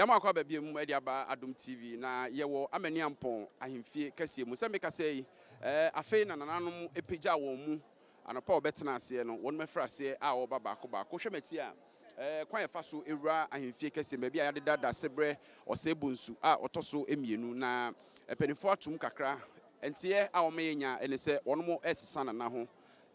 Yɛama akɔ aba biom de aba Adom TV na yɛwɔ Amaniampɔn ahemfie kɛseɛ mu. Sɛ mekasa yi, afei na nananom pagyaa wɔn mu anɔpa a wɔbɛtena aseɛ no, wɔnom afiri aseɛ a wɔreba baako baako. Wohwɛ m'akyi a, kwan a yɛfa so wura ahemfie kɛseɛ mu, baabi a yɛadeda Dasebrɛ Ɔsɛe Bonsu a ɔtɔ so mmienu, na mpanimfoɔ atom kakra. Nteɛ a wɔma yɛnya ne sɛ wɔnom resesa nana ho.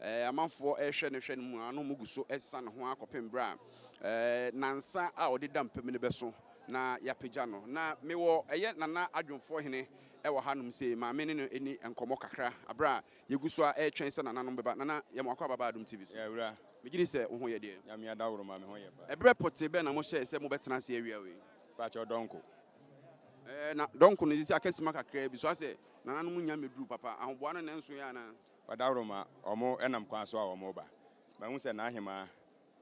Amanfoɔ rehwɛ no hwɛ no mu a, na wɔgu so resa ne ho ara kɔpem berɛ a nnansa a ɔde da mpa mu no bɛso na yɛapagya no. Na mewɔ ɛyɛ Nana Adwomfoɔ Hene wɔ hanom sei, ma me ne no nni nkɔmmɔ kakra berɛ a yɛgu so ara retwɛn sɛ nananom bɛba. Nana, yɛma wo akwaaba ba Adom TV so. Yeah, Wura. Megye di sɛ wo ho yɛ deɛ? Nyame adaworoma, me ho yɛ paa. Ɛberɛ pɔtee bɛn na mohyɛɛ sɛ mobɛtena ase awia wei? Pakyɛw, Dɔnko. Na Dɔnko no, seesei aka simma kakraa bi so, asɛ nananom nnya mmɛduru papa. Ahoboa no na ɛnso yɛ anaa? Ɔdawuroma, wɔn nam kwan so a wɔreba. Mahu sɛ n'ahemaa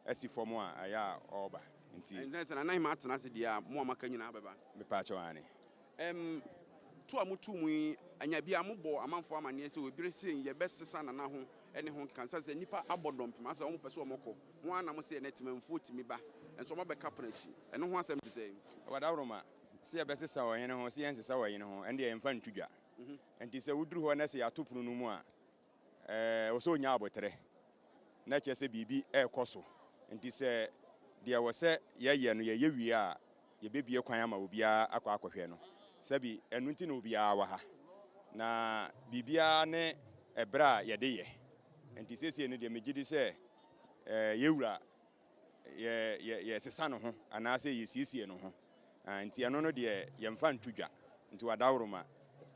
asi fam a ɛyɛ a ɔreba, nti. Ɛnti sɛ n'ahemaa tena ase deɛ a, mo a moaka nyinaa bɛba. Mepaakyɛw, aane. To a moto mu yi, anya bi a mobɔ amanfoɔ amaneɛ sɛ ebire sei yɛbɛsesa Nana ho ne ho nkeka. Sɛ sɛ nnipa abɔ dɔmpem asɛ wɔn pɛ sɛ wɔn kɔ, mo ara na mo se ɛnɛ temanfuo tumi ba, nso wɔn abɛka pono akyi. Ɛno ho asɛm te sɛn? Ɔdawuroma, sɛ yɛbɛsesa ɔhene ho, sɛ yɛnsesa ɔhene ho, ɛndeɛ yɛmfa nto dwa. Nti sɛ woduru hɔ na sɛ yɛato pono no mu a, ɛwɔ sɛ onya aboterɛ na kyerɛ sɛ biribi ɛrekɔ so. Nti sɛ deɛ ɛwɔ sɛ yɛyɛ no yɛyɛ wie a, yɛbɛbie kwan ama obiara akɔ akɔhwɛ no. Sɛbi ɛno nti na obiara wɔ ha. Na biribiara ne ɛberɛ a yɛde yɛ. Nti seesei no deɛ megye di sɛ yɛwura yɛsesa no ho anaasɛ yɛsiesie no ho. Nti ɛno no deɛ yɛmfa nto dwa. Nti wadaworoma,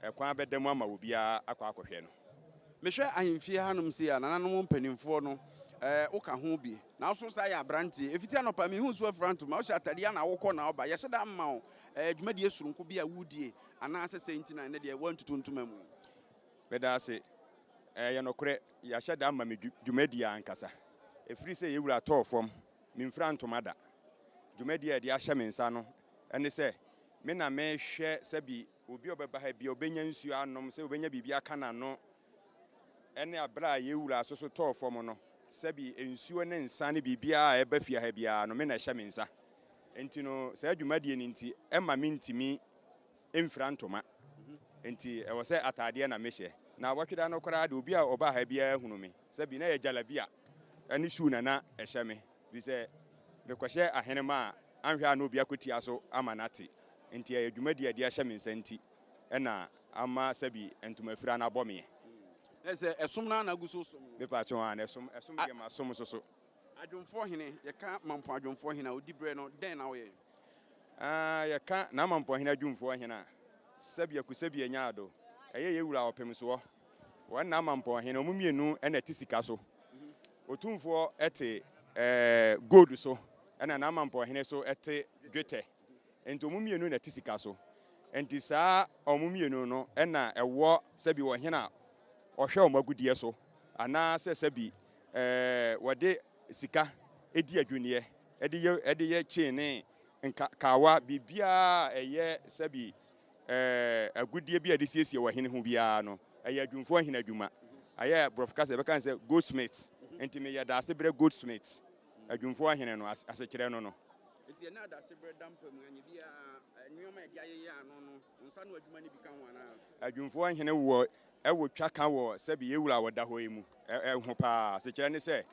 ɛkwan bɛda mu ama obiara akɔ akɔhwɛ no. Mehwɛ ahemfie hanom sei a, nananom mpanimfoɔ no, woka ho bi. Na wo nso saa yɛ aberanteɛ. Ɛfiti anɔpa mehu so afira ntoma, wohyɛ atadeɛ a na wokɔ na woba. Yɛhyɛ da mma wo dwumadie soronko bi a wodie anaasɛ sɛ nti na ɛnɛ deɛ woantutu ntoma mu? Meda ase. Ɛyɛ nokorɛ, yɛahyɛ da ama me dwumadie ankasa. Ɛfiri sɛ yɛwura tɔɔ fam, memfira ntoma da. Dwumadie a yɛde ahyɛ me nsa no ne sɛ, me na mehwɛ sɛbi obi a ɔbɛba ha bi a ɔbɛnya nsuo anom, sɛ ɔbɛnya biribi aka n'ano, ɛne aberɛ a yɛwura so so tɔɔ fam no, sɛbi nsuo ne nsa ne biribiara a ɛba fie ha biara no, me na ɛhyɛ me nsa. Nti no, saa dwumadie no nti, ɛma mentumi mfira ntoma. Nti ɛwɔ sɛ ataadeɛ na mehyɛ. Na wɔtweda no koraa de, obi a ɔba ha biara hunu me. Sɛbi na yɛ jalabia ɛne shoe na na ɛhyɛ me. Fi sɛ mekɔhyɛ ahenema a, anhwɛ a na obi akɔtia so ama no ate. Nti ɛyɛ dwumadie a ɛde ahyɛ me nsa nti ɛna ama sɛbi ntomafira no abɔ meɛ. Sɛ ɛsom no na agu so som no. Mepa kyɛw a, ɛsom deɛ ma som so so. Adwomfoɔ hene, yɛka Mampɔn adwomfoɔ hene a, odi berɛ no, dɛn na woyɛ? Yɛka N'Amampɔn hene adwumfoɔ hene a, sɛbi akusɛbi anya ado. Ɛyɛ yɛ wura ɔpem soɔ. Wɔn N'Amampɔn hene, wɔn mmienu na ɛte sika so. Otumfoɔ te gold so, ɛna N'Amampɔn hene so te dwetɛ. Nti wɔn mmienu na ɛte sika so. Nti saa wɔn mmienu no na ɛwɔ sɛbi ɔhene a ɔhwɛ wɔn agudeɛ so, anaasɛ sɛbi wɔde sika di adwinneɛ, ɛde yɛ chain ne nkawa, biribiara a ɛyɛ sɛbi agudeɛ bi a yɛde siesie wɔ hene ho biara no, ɛyɛ adwumfoɔ hene adwuma. Ɛyɛ borɔfo kasa yɛbɛka no sɛ goldsmith. Nti meyɛ Daasebrɛ goldsmith, adwumfoɔ hene no asekyerɛ no no. Nti ɛnɛ Adaasebrɛ da mpa mu anyɛ biara nneɛma a yɛde ayeyɛ ano no, wo nsa ano adwuma no bi ka ho anaa? Adwumfoɔ hene wɔ ɛwɔ twa ka wɔ sɛbi yɛwura a wɔda hɔ yi mu ɛho paa. Asekyerɛ ne sɛ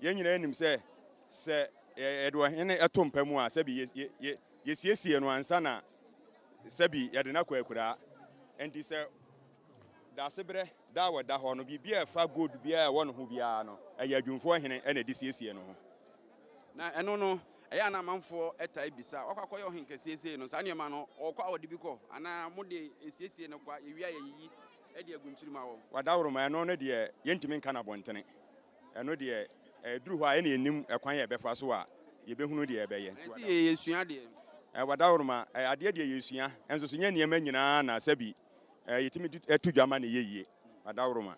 yɛn nyinaa nim sɛ sɛ yɛde ɔhene ɛto mpa mu a, sɛbi yɛsiesie no ansa na sɛbi yɛde no akɔ akuraa. Nti sɛ Daasebrɛ da a wɔda hɔ no, biribi a ɛfa gold biara a ɛwɔ ne ho biara no, ɛyɛ adwumfoɔ hene ɛna ɛde siesie no ho. Na ɛno no, ɛyɛ a na amanfoɔ ɛtae bisa, wakɔ akɔyɛ ɔhen kɛseɛ sei no, saa nneɛma no, ɔkɔ a ɔde bi kɔ, anaa mode esiesie no kwa, yɛwie a yɛyiyi ɛde agu nkyiri ma wɔ? Wadaworoma, ɛno no deɛ, yɛntumi nka no abɔntene. Ɛno deɛ, ɛduru hɔ a, ɛna yɛnim ɛkwan a yɛbɛfa so a yɛbɛhunu deɛ ɛbɛyɛ. Ɛsɛ yɛsua deɛ. Wadaworoma, adeɛ deɛ yɛsua, nso so nyɛ nneɛma nyinaa na sɛbi yɛtumi to dwa ma no yɛ yie. Wadaworoma.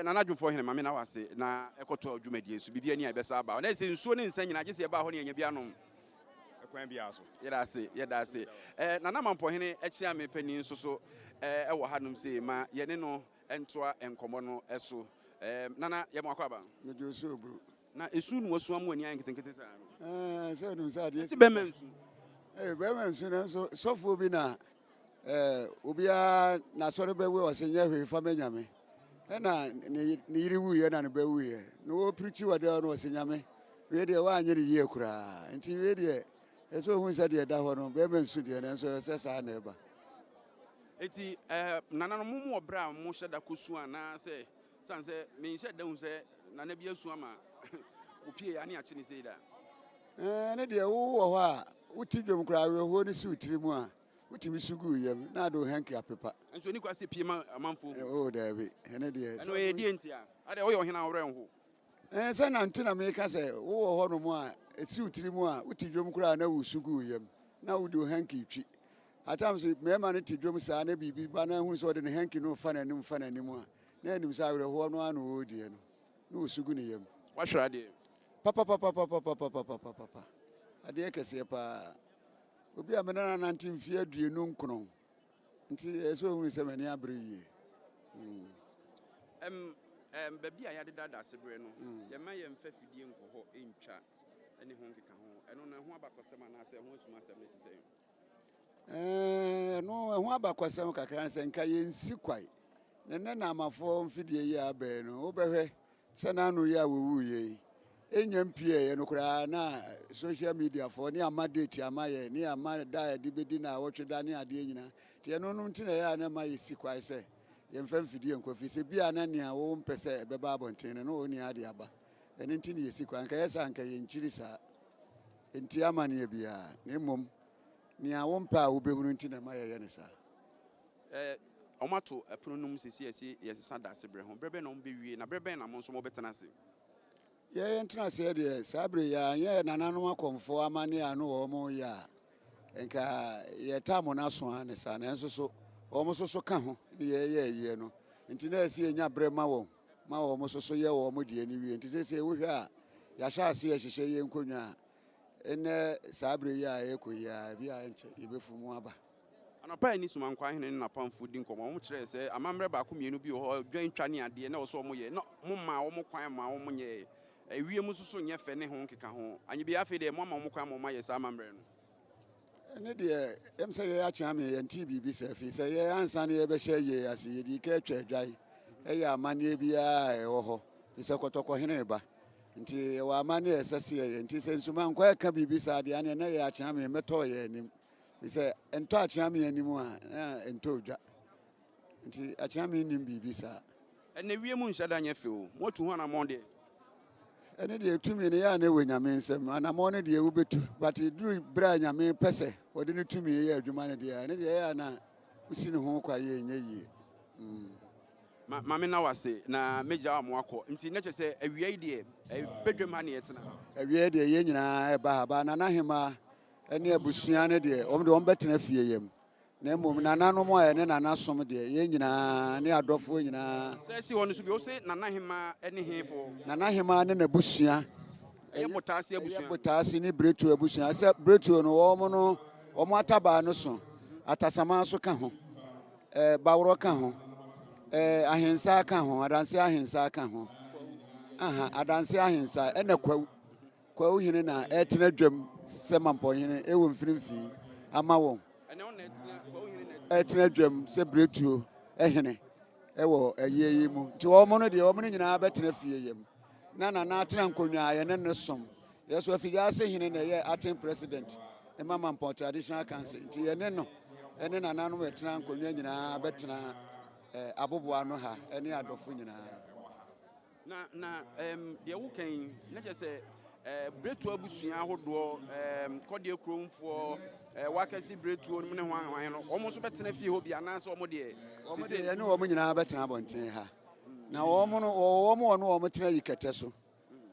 Nana Adwomfoɔ hene, maame na wase na ɛkɔtoa dwumadie so. Biribi ani a ɛbɛsa aba. Ɔna ɛsɛ nsuo ne nsa nyinaa gye sɛ yɛbaa hɔ ne yɛnya bi anom. Ɛkwan biara so. Yɛda ase, yɛda ase. Nana Mampɔhene akyia me panin nso so ɛwɔ hanom sei ma yɛne no ntoa nkɔmmɔ no so. Nana, yɛ mo akɔ aba. Mede osu oburu. Na esu no wasu amu ani ayɛ nketenkete saa no. Sɛ onim sɛ adeɛ. Ɛsi bɛma nsu. Ee, bɛrima nsu nanso sɔfoɔ bi na ɛɛ obiara n'asɔre bɛwu ɔsɛ nyɛ hwee fa mɛ nyame. Ɛna ne ne yere wuiɛ na ne bɛ wuiɛ. Na wɔpirikyi wɔ deɛ no ɔsɛ nyame. Wei deɛ woanyɛ ne yie koraa. Nti wei deɛ ɛsɛ ohun sɛ deɛ ɛda hɔ no bɛrima nsu deɛ nanso ɛsɛ saa na ɛba. Eti nananom mo mu wɔ berɛ a mohyɛ da kɔsu anaasɛ sane sɛ menhyɛ da hu sɛ nana bi asu ama opie ya ne akye ne sei da. Ɛɛ ne deɛ wowɔ hɔ a wote dwom koraa awerɛhoɔ no si wo tiri mu a wotumi su gu yam na ade wo hanky apepa. Nso ni kwa sɛ pie ma amanfoɔ hu. O daabi, ɛne deɛ. Ɛno ɛyɛ die nti a adeɛ woyɛ ɔhene a worɛ nho. Ɛɛ sɛ nante na meka sɛ wowɔ hɔ nom a ɛsi wo tiri mu a wote dwom koraa na wosu gu yam na wode wo hanky twi. At times mmarima no te dwom saa na biribi ba na ahunu sɛ ɔde ne hanky no fa n'anim fa n'anim a na anim sɛ awerɛhoɔ no ano wɔrediɛ no na wɔsu gu ne yam. Wahwere adeɛ. Papapapapapapapapapa adeɛ kɛseɛ paa. Obi a mene no nante mfeɛ 29 nti ɛsɛ sɛ ohunu sɛ m'ani abere yie. Baabi a yɛadeda daseberɛ no, yɛma yɛmfa fidie nkɔ hɔ ntwa ne ho nkeka ho. Ɛno no ɛho abakɔsɛm anaasɛ ɛho asumasɛm no te sɛ? Ɛno ɛho abakɔsɛm kakra ne sɛ nka yɛnsi kwae. Na nnɛ na amafoɔ mfidie yi a abɛɛ no, wobɛhwɛ sɛ n'ano yi a wɔwuiɛ yi, ɛnya mpieeɛ no koraa na social media foɔ ne ama date ama yɛ ne ama da a yɛde bɛdi na awɔtwe da ne adeɛ nyinaa. Nti ɛno no nti na ɛyɛ a na ɛma yɛsi kwae sɛ yɛmfa mfidie nkɔ fie sɛ bia na nea wompɛ sɛ ɛbɛba abɔnten no na wo nea ade aba. Ɛno nti ne yɛsi kwae. Nka yɛ sɛ anka yɛnkyiri saa. Nti amanneɛ biara. Na mmom nea wompɛ a wobɛhunu nti na ɛma yɛyɛ no saa. Ɔmo ato ɛpono no mu sisi ɛsi yɛsesa daseberɛ ho. Berɛ bɛn na ɔmo bɛwie na berɛ bɛn na mo nso mobɛtena ase? Yɛyɛ ntena aseɛ deɛ saa bere yɛ anyɛ nananom akɔmfoɔ amanneɛ a no wɔn yɛ a nka yɛta mo no aso a ne saa, nanso so wɔn nso so ka ho ne yɛyɛ ayie no nti na ɛsɛ yɛnya berɛ ma wɔn ma wɔn nso so yɛ wɔn deɛ no wie. Nti seesei wohwɛ a yɛahyɛ ase yɛhyehyɛ yɛn nkonnwa a ɛnɛ saa bere yi a yɛkɔ yi a ebi a ɛnkyɛ yɛbɛfu mu aba. Anɔpa yi ne Sumankwaa hene ne n'apamfoɔ di nkɔmmɔ. Wɔn kyerɛɛ sɛ amammerɛ baako mmienu bi wɔ hɔ, dwan twa ne adeɛ na ɛwɔ sɛ wɔn yɛ na mo maa wɔn kwan ma wɔn nyɛɛ. Ewiem nso so nyɛ fɛ ne ho nkeka ho. Anyɛ bi afei deɛ mo ama wɔn kwan ma wɔn ayɛ saa amammerɛ no. Ɛne deɛ ɛm sɛ yɛyɛ akyea me yɛnte biribi sɛ firi sɛ yɛ ansa ne yɛbɛhyɛ yie ase yɛdi ka atwa adwan ɛyɛ amanneɛ biara a ɛwɔ hɔ firi sɛ kɔtɔkɔhene ba nti yɛwɔ amanneɛ a ɛsɛ sɛ yɛyɛ. Nti sɛ Nsumankwa ɛka biribi saa deɛ aneɛ na yɛ akyea me mɛtɔɔ yɛ anim firi sɛ ɛntɔ akyea me anim a na ɛntɔ odwa nti akyea me nnim biribi saa. Ɛnɛ wiem nhyɛ da nyɛ fɛ o. Mo atu ho anammɔn deɛ. Ɛne deɛ tumi no yɛ a na ɛwɔ Nyame nsɛm. Anammɔn no deɛ wobɛtu, but duru berɛ a Nyame pɛ sɛ wɔde no tumi yɛ adwuma no deɛ ɛne deɛ ɛyɛ a na wosi ne ho kwa yɛ ɛnyɛ yie. Ma me na wase na megya wa mo akɔ. Nti na kyerɛ sɛ awia yi deɛ badwam ha ne yɛtena. Awia yi deɛ yɛn nyinaa ɛba ha ba Nana Hemaa ne abusua no deɛ wɔn deɛ wɔn bɛtena fie yam. Na mmom nananom a yɛne nana som deɛ yɛn nyinaa ne adɔfoɔ nyinaa. Sɛ si hɔ no so bi, wo se Nana Hemaa ne hefoɔ? Nana Hemaa ne n'abusua. Ɛyɛ Botaase abusua. Ɛyɛ Botaase ne Biretuo abusua. Sɛ Biretuo no wɔn no wɔn atabaa no so, Atasama nso ka ho, Baworɔ ka ho, Ahensa ka ho, Adanse Ahensa ka ho. Aha, Adanse Ahensa ɛna Kwawu. Kwawu hene na ɛtena dwam sɛ mampɔnhene ɛwɔ mfinimfini ama wɔn. Ɛtena dwam sɛ Biretuo hene ɛwɔ ayie yi mu. Nti wɔn no deɛ wɔn no nyinaa bɛtena fie yam. Na nana atena nkonnwa a yɛne ne som. Yɛso Afigyase hene na ɛyɛ acting president ɛma Mampɔn Traditional Council. Nti yɛne no ɛne nananom ɛtena nkonnwa nyinaa bɛtena aboboa no ha ɛne adɔfo nyinaa. Na deɛ woka yi na kyerɛ sɛ Biretuo abusua ahodoɔ, Kɔdeɛ kuromfoɔ, Wakɛse Biretuo ne ho ahwan no, wɔn nso bɛtena fie hɔ bi anaasɛ wɔn deɛ? Wɔn deɛ yɛne wɔn nyinaa bɛtena abɔnten ha. Na wɔn no wɔwɔ wɔn a wɔn tena yi kɛtɛ so.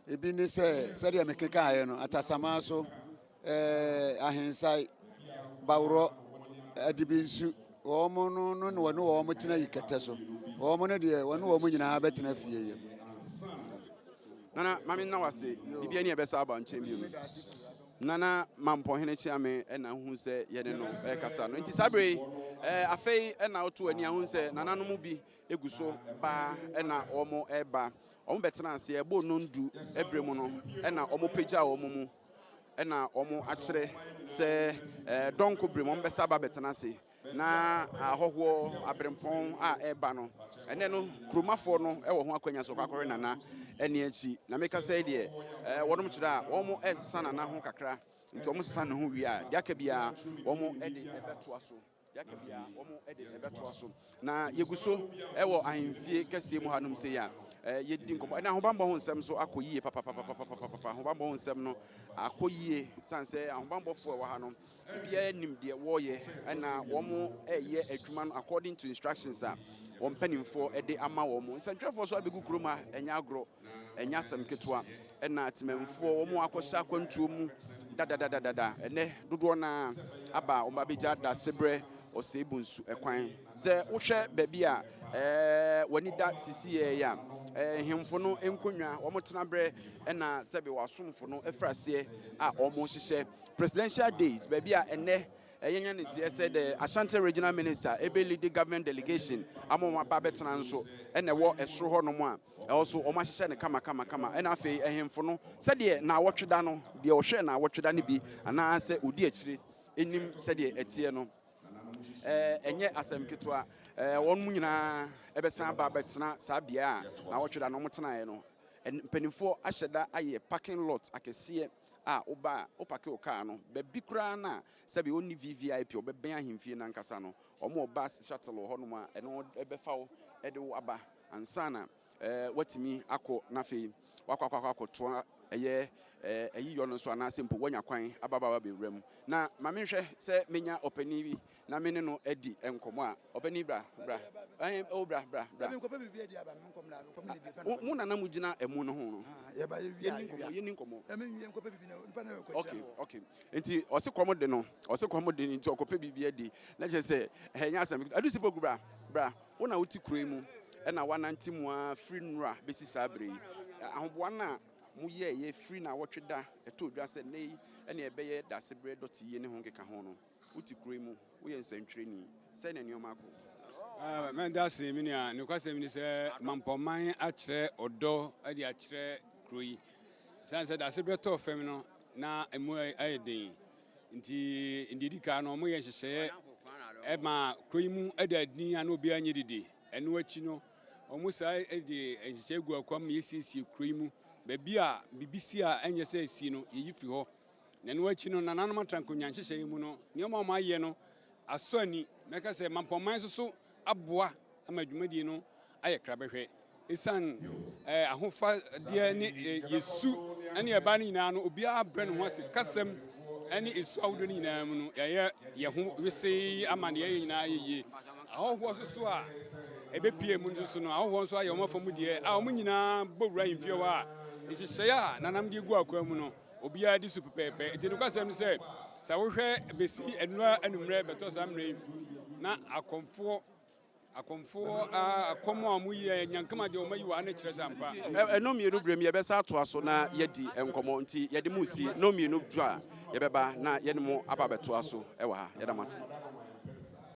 Ebi ne sɛ sɛdeɛ mekekaeɛ no, Atasama so, Ahensae, Baworɔ, Adibinsu, wɔn no no ne wɔne wɔn tena yi kɛtɛ so. Wɔn no deɛ wɔne wɔn nyinaa bɛtena fie yam. Nana, maame nna wase, biribi ani ɛbɛsa aba nkyɛn bio. Nana Mampɔhene Kyeame ɛna hu sɛ yɛne no ɛkasa no. Nti saa bere yi, afei ɛna woto ani ahu sɛ nananom bi egu so baa ɛna wɔn ɛba. Wɔn bɛtena ase ɛbɔ nondu ɛbrɛ mu no ɛna wɔn pagya wɔn mu. Ɛna wɔn akyerɛ sɛ dɔnko bere mu wɔn bɛsa aba abɛtena ase na ahɔhoɔ aberempɔn a ɛreba no ɛnɛ no kuromafoɔ no wɔ ho akwanya sɛ ɔkɔ akɔhwɛ nana ɛne akyi na meka sɛ deɛ wɔnom kyerɛ a wɔn ɛresesa nana ho kakra nti wɔn sesa ne ho wie a deɛ aka biara wɔn de ɛbɛtoa so. Deɛ aka biara, wɔde bɛtoa so. Na yɛgu so wɔ ahemfie kɛseɛ mu hanom sei a yɛdi nkɔmmɔ. Ɛna ahobammɔ ho nsɛm nso akɔ yie papapapapapapa. Ahobammɔ ho nsɛm no akɔ yie sane sɛ ahobammɔfoɔ a ɛwɔ ha no, obiara nim deɛ wɔreyɛ ɛna wɔreyɛ adwuma no according to instructions a wɔn mpanimfoɔ de ama wɔn. Nsɛntwerɛfoɔ nso abɛgu kurom ha, ɛnyɛ agorɔ. Ɛnyɛ asɛm ketewa na temanmufoɔ wɔn akɔhyɛ akwantuo mu dadadadada. Ɛnnɛ dodoɔ no ara aba a wɔn abɛgya Dasebrɛ Ɔsɛebunsu kwan. Sɛ wohwɛ baabi a w'ani da sisiiɛ yi a, nhemfo no nkonnwa, wɔn tenaberɛ na sɛbe wɔn asomfo no afiri aseɛ a wɔhyehyɛ. Presidential Days, baabi a ɛnnɛ yɛanya ne nteɛ sɛ the Ashanti Regional Minister ɛbɛleadi government delegation ama wɔn aba abɛtena nso na ɛwɔ soro hɔnom a, Ɛhɔ nso, wɔahyehyɛ no kamakamakama. Ɛnna afei ahemfo no, sɛdeɛ nnawɔtwe da no, deɛ ɔhwɛ nnawɔtwe da no bi anaasɛ ɔdi akyire nim sɛdeɛ ɛteɛ no, ɛnyɛ asɛm ketewa. Wɔn nyinaa bɛsan aba abɛtena saa beaeɛ a nnawɔtwe da no wɔtenaeɛ no. Mpanimfoɔ ahyɛ da ayɛ parking lot akɛseɛ a woba a, wopake wo kaa no, baabi koraa no a sɛbe ɔnni VVIP a ɔbɛbɛn ahemfie no ankasa no, wɔwɔ bus shuttle wɔ hɔnom a ɛno bɛfa wo de wo aba. Ansa na woatumi akɔ na afei woakɔ akɔ akɔtoa ɛyɛ ayiyɔ no nso anaasɛ mpo woanya kwan aba aba abɛwura mu. Na ma menhwɛ sɛ menya ɔpanin bi na me ne no adi nkɔmmɔ a. Ɔpanin bra, bra. Ɛɛ, oh, bra, bra, bra. Mo na na mogyina ɛmu no ho no. Yɛnni nkɔmmɔ, yɛnni nkɔmmɔ. Okay, okay. Nti ɔse kɔm de no, ɔse kɔm de no nti ɔkɔpɛ biribi adi. Na kyerɛ sɛ ɛnyɛ asɛm. Adusipoku bra, bra. Wo na wote kuro yi mu na woanante mu ara firi nnora bɛsi saa berɛ yi. Ahoboa no a moyɛeɛ firi nnawɔtwe da ɛtɔɔ dwa sɛ nnɛ yi ne ɛbɛyɛ Daasebrɛ dɔte yie ne ho nkekaho no, wote kuro yi mu, woyɛ nsɛntwerɛni, sɛn na nneɛma akɔ? Mɛda ase me nua. Nokwasɛm ne sɛ Mampɔnman akyerɛ ɔdɔ de akyerɛ kuro yi. Ɛsiane sɛ Daasebrɛ tɔɔ fam no, na ɛmu ayɛ den. Nti deɛ ɛdi kan no, wɔyɛ nhyehyɛeɛ ma kuro yi mu da din a na obiara nyɛ dede. Ɛno akyi no, wɔn saa de nhyehyɛeɛ gu akwam ma yɛsiesie kuro yi mu. Baabi a biribi si a ɛnyɛ sɛ ɛsi no, yɛyi firi hɔ. Na ɛno akyi no, nananom atrankonya nhyehyɛeɛ mu no, nneɛma a wɔayɛ no asɔ ani. Mɛka sɛ Mampɔnman nso so aboa ama dwumadie no ayɛ krabɛhwɛ. Esiane ahofadeɛ ne yɛ su ne ɛbaa no nyinaa no, obiara brɛ ne ho ase kasam ne esu ahodoɔ no nyinaa mu no, yɛayɛ yɛn ho wesee ama deɛ yɛyɛ nyinaa ayɛ yie. Ahɔhoɔ nso so a ɛbɛpie mu nso so no, ahɔhoɔ nso ayɛ wɔn afa mu deɛ a wɔn nyinaa bɔ wura ahemfie hɔ a nhyehyɛeɛ a nananom de gu akwan mu no, obiara di so pɛpɛɛpɛ. Nti nokwasɛm ne sɛ, sɛ wohwɛ bɛsi nnora anwummerɛ bɛtɔ saa mmerɛ yi, na akɔmfoɔ Akɔmfoɔ a akɔm a wɔyi yɛ nyankama deɛ wɔayi wɔ ha no kyerɛ sɛ ampa. Nnɔnmienu berɛ mu yɛbɛsan atoa so na yɛadi nkɔmmɔ nti yɛde mo resi nnɔnmienu dwo a yɛbɛba na yɛne mo aba abɛtoa so wɔ ha. Yɛda mo ase.